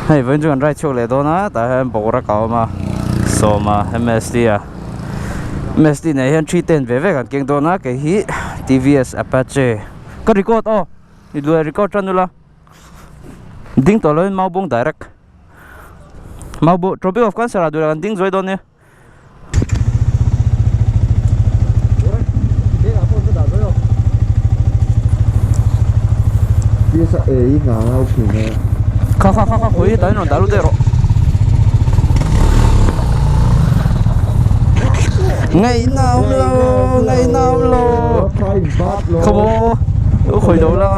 Hei vawiin chu kan ride chhuak leh dawn a tah hian boruak a awm a sawma M_S_T a M_S_T nen hian 310 ve ve kan keng dawn a kei hi T_V_S Apache ka record aw i duh leh record tan ula ding tawh lovin Maubung direct Maubung Tropic of Cancer ah duh leh kan ding zuai dawn nia. Kha kha kha kha khawi tain rawn dah lut daih rawh. Ngaihna awm lo ngaihna awm lo khaw maw u khawi lo la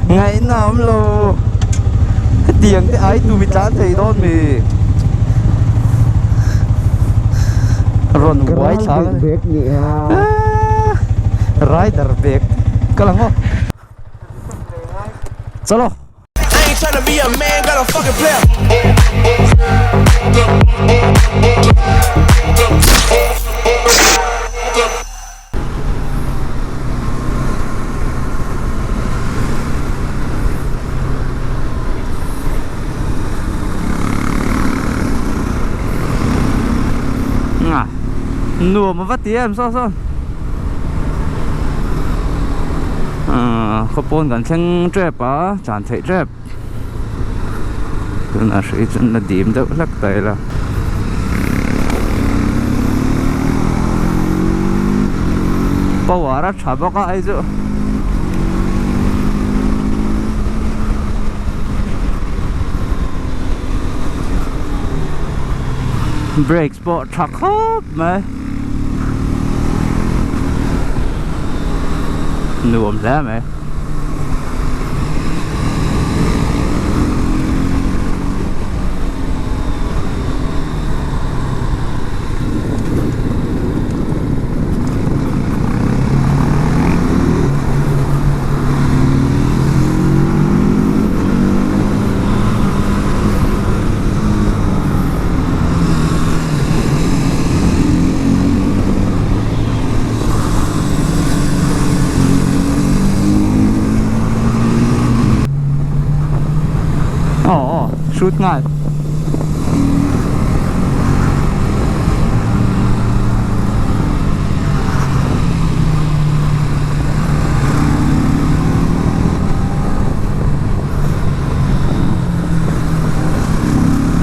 ngaihna awm lo hetiang te ai tu mi tlan thei dawn mi. Rawn uai thla Rider bag ka lang aw Chalo Nuam a va ti em saw sawn khawpawn kan thleng tep a chan theih tep tunah hrih chuan a dim deuh hlek ta ila. Power a tha bawk a hei chu brakes pawh tha khawp mai nuam hle mai. Aw aw shoot nghal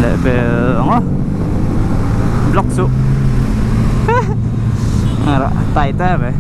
leh vel ang aw block chu tai ta em mai.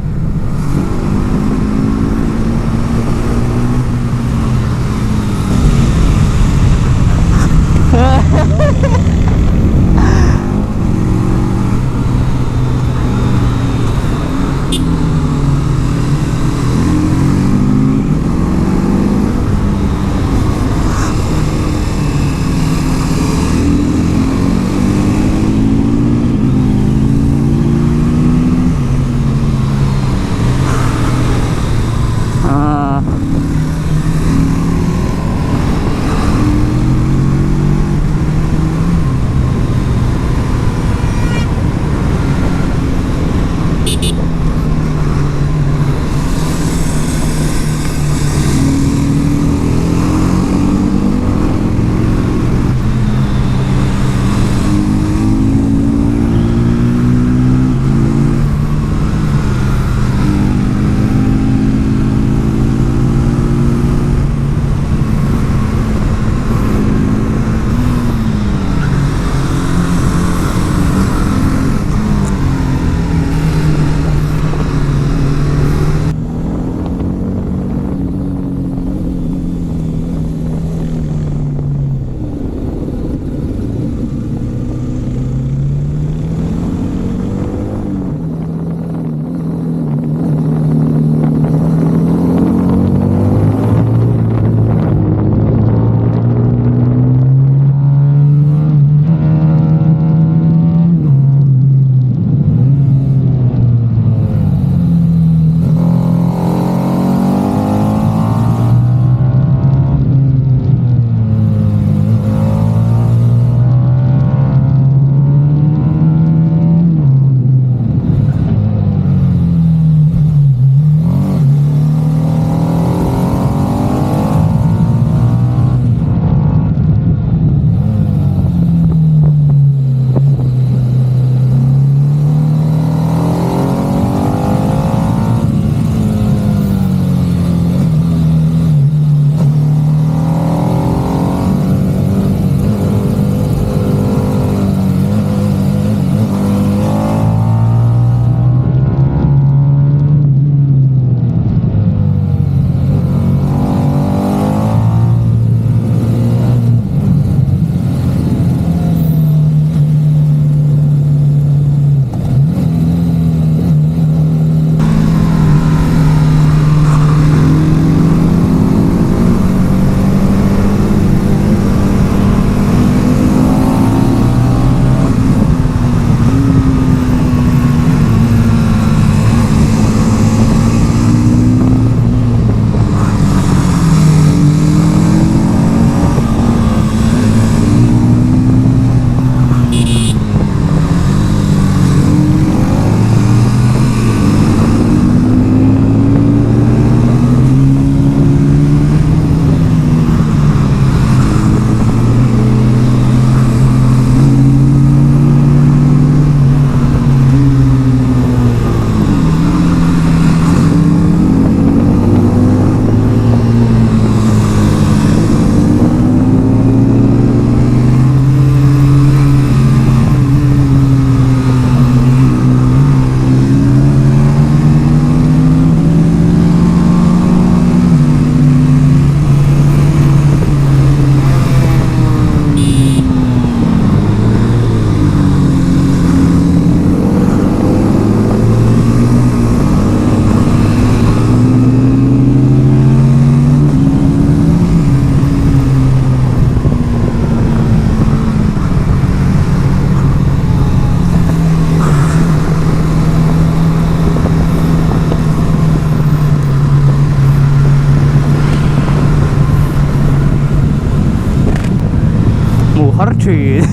har thin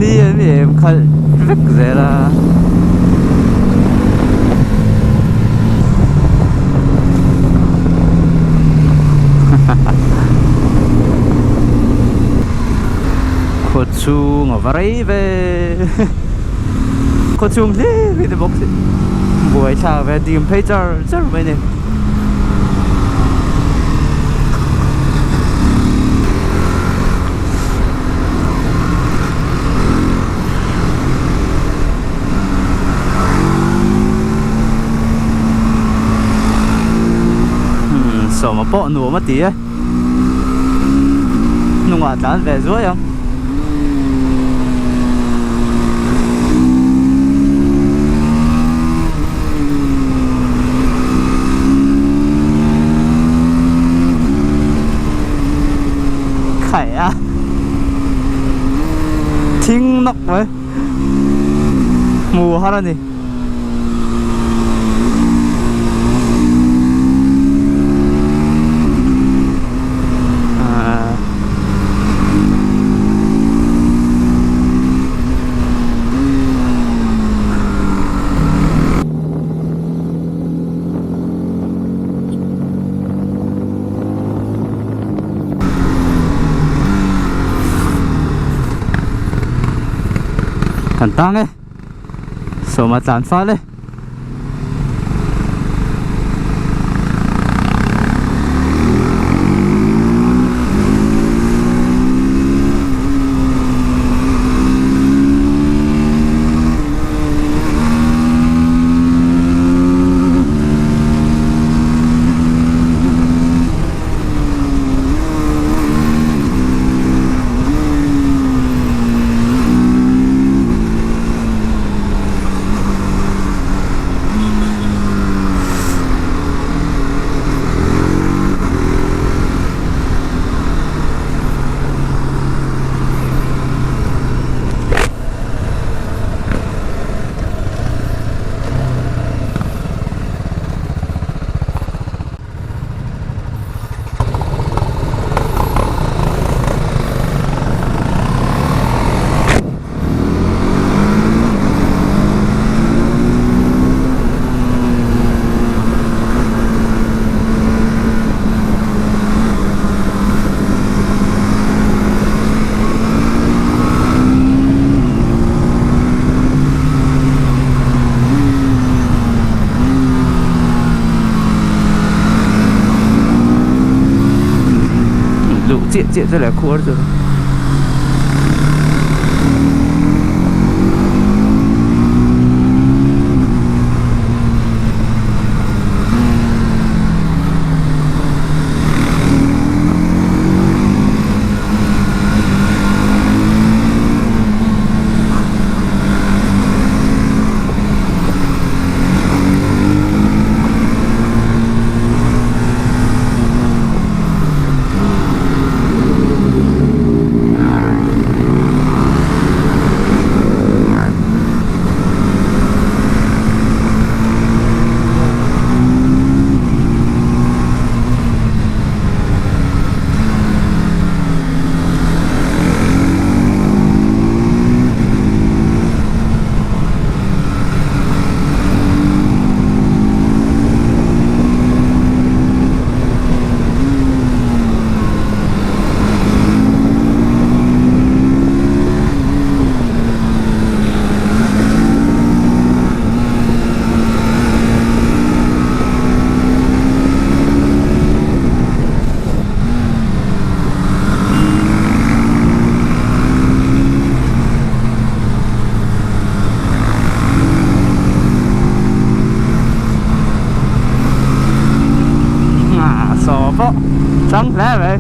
ni em em khalh vek zel a. Khaw chhung a va rei ve khaw chhung hlir hi ni bawk si buaithlak ve dim phei char char mai a ni. Sawma pawh nuam a ti e hnungah tlan ve zuai ang. Khaih a thing nawk mai hmu har a ni. Kan tang e sawma tlan fal e. Luh chiah chiah chu leh khuar chu. Saw pawh chang hle mai.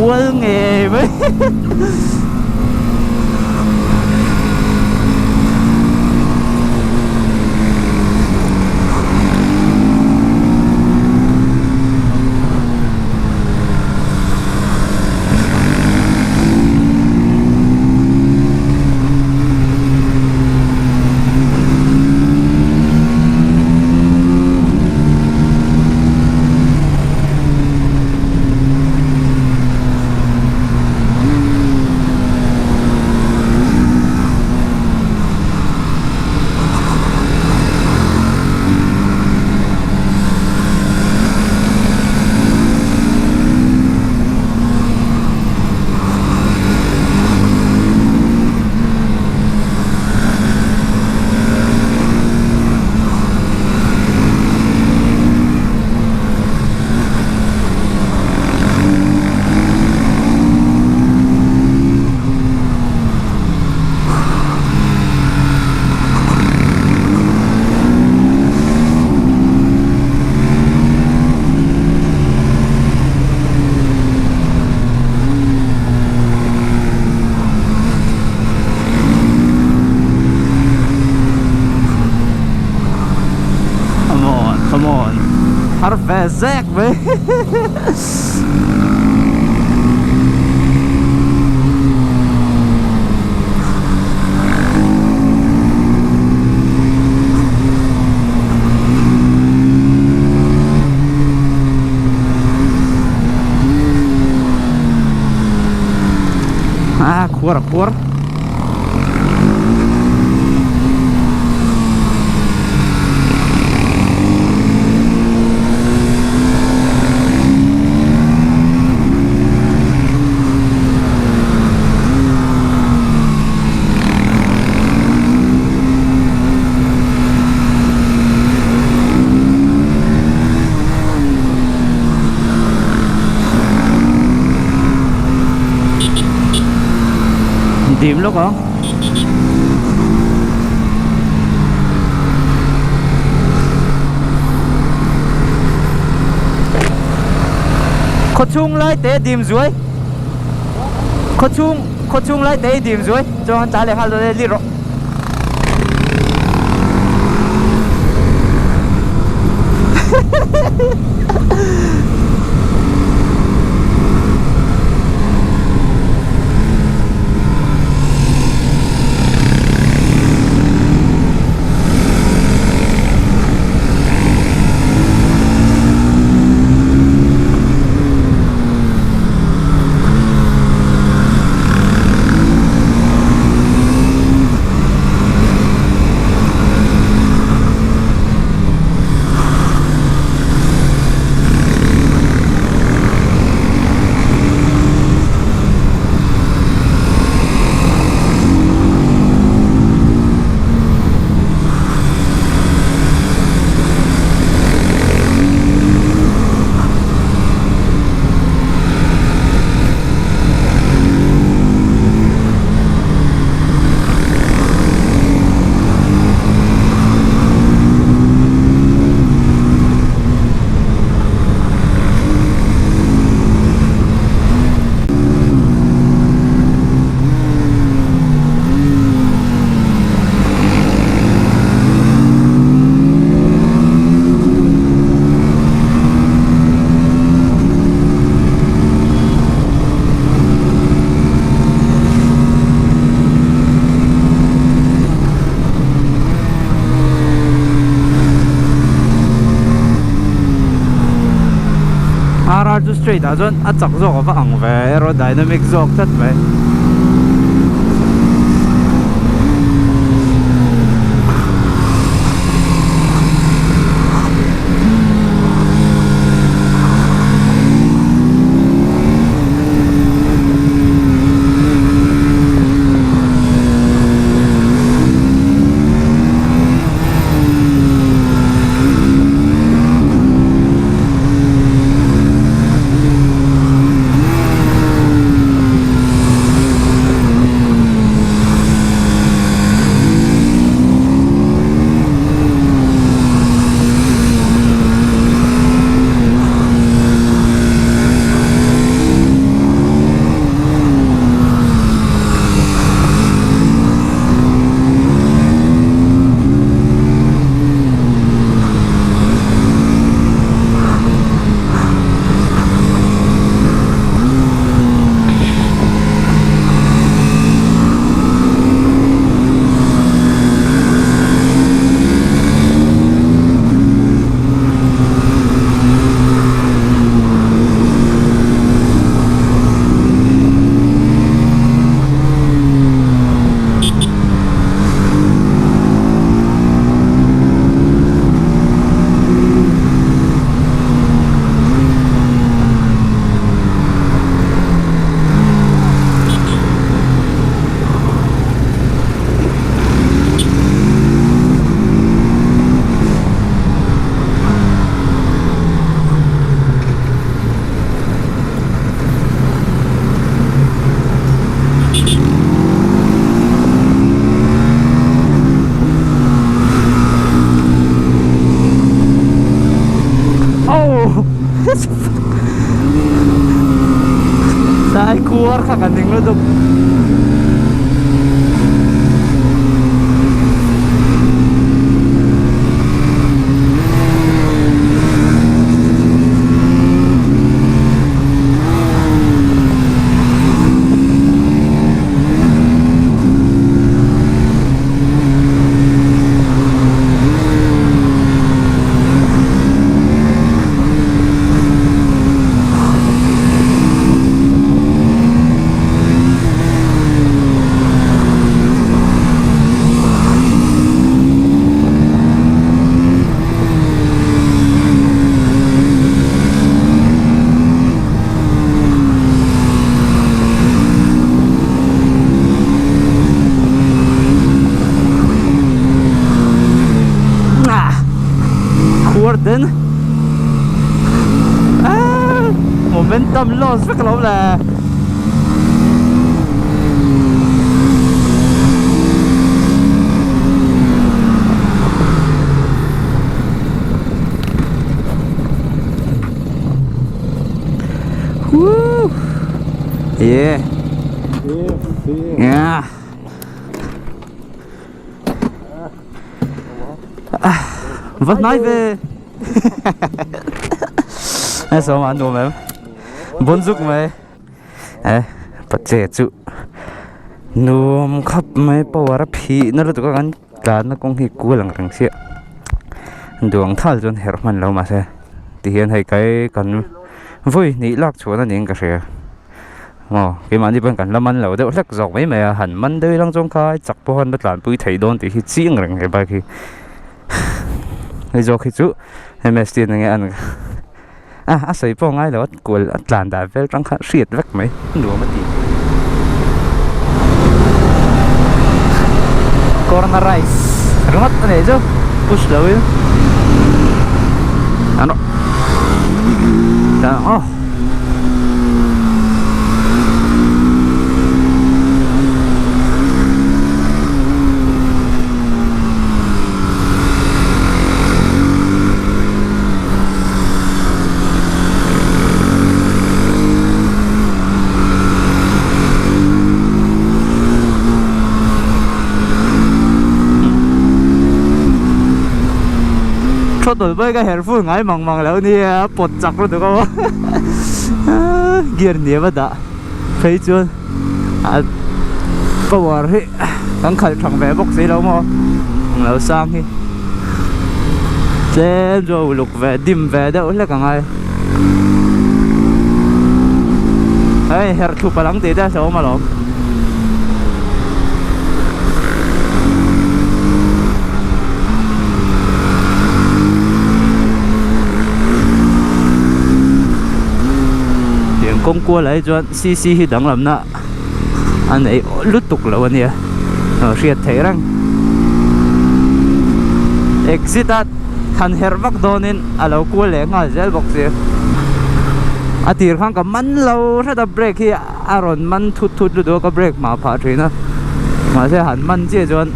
kual ngei mai. Come on, come on. Har ve zek mai. A khuar a khuar. Dim lawk ang. Khawchhung lai te dim zuai. Khawchhung khawchhung lai te dim zuai. Chuan tla leh nghal dawn e lir rawh. RR chu straight ah chuan a chak zawk a va ang ve aerodynamic zawk tlat mai. kha ka ning lutuk. Khuar den Momentum loss vek alawm le. Woo! Yeah. Yeah. Vẫn nói về. Sao mà ăn đồ em? Bốn giúp mày. Eh, pache chu. Nuam khap mai power a phih na lutuk a kan tlanna kawng hi kual ang reng chiah duang thal chuan herh hman lo mahse tihian hei kai kan vawi hnih lak chhuah na niin ka hria maw keimahni pawn kan la man lo deuh hlek zawk mai mai a han man deuh ilang chuan khai chak pawh an la tlanpui thei dawn tih hi chiang reng he bike hi hei zawk hi chu M_S te enge an A a sawi pawh ngai lo a kual a tlan dan vel tang kha hriat vek mai nuam a ti. Corner rice ringawt a nei chu push lo in an tlan aw. Throttle pawh hi ka herh full ngai mang mang lo nia a pawt chak lutuk a maw gear hniam a dah phei chuan a power hi kan khalh thang ve bawk si lo maw ang lo sang hi tlem chu a uluk ve dim ve deuh hlek ang ai hei herh thlu palh ang tih te a hlauhawm alawm. Tiang kawng kual ah hi chuan cc hi danglamna a nei lutuk lo a nia hriat theih reng exit a han herh vak dawnin a lo kual leh nghal zel bawk si a tir khan ka man lo hret a brake hi a rawn man thut thut lutuk a ka brake hma phah thin a mahse han man chiah chuan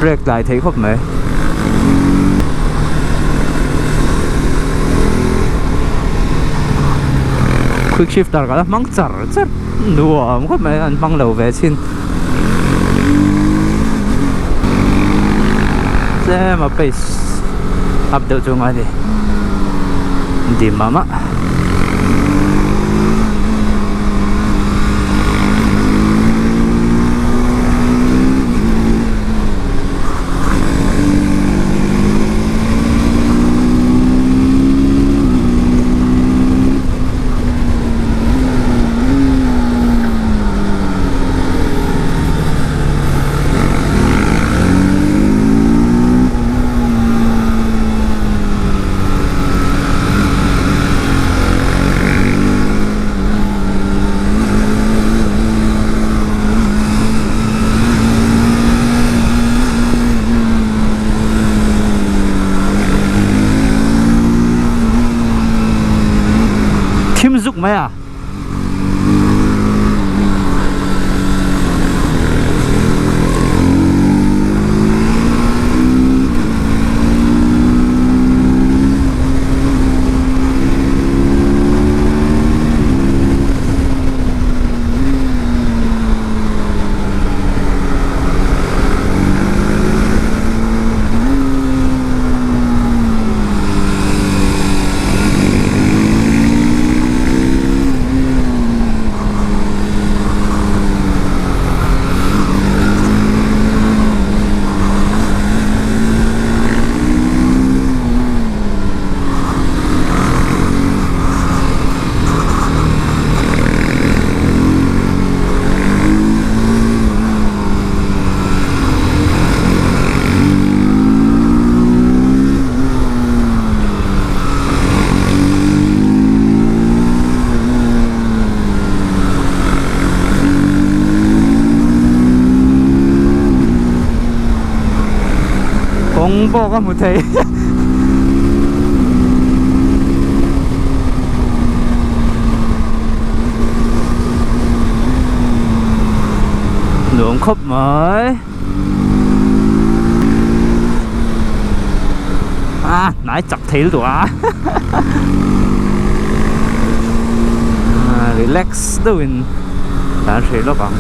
brake tlai thei khawp mai. Quick shifter ka la hmang char char nuam khawp mai an hmang lo ve chin tlem a pace up deuh chu ngai a ni dim ah mah. Thim zuk mai a. Kawng pawh ka hmu thei. Nuam khawp mai. A hnai chak thei lutuk a. Relax deuhin kan hreh lawk ang.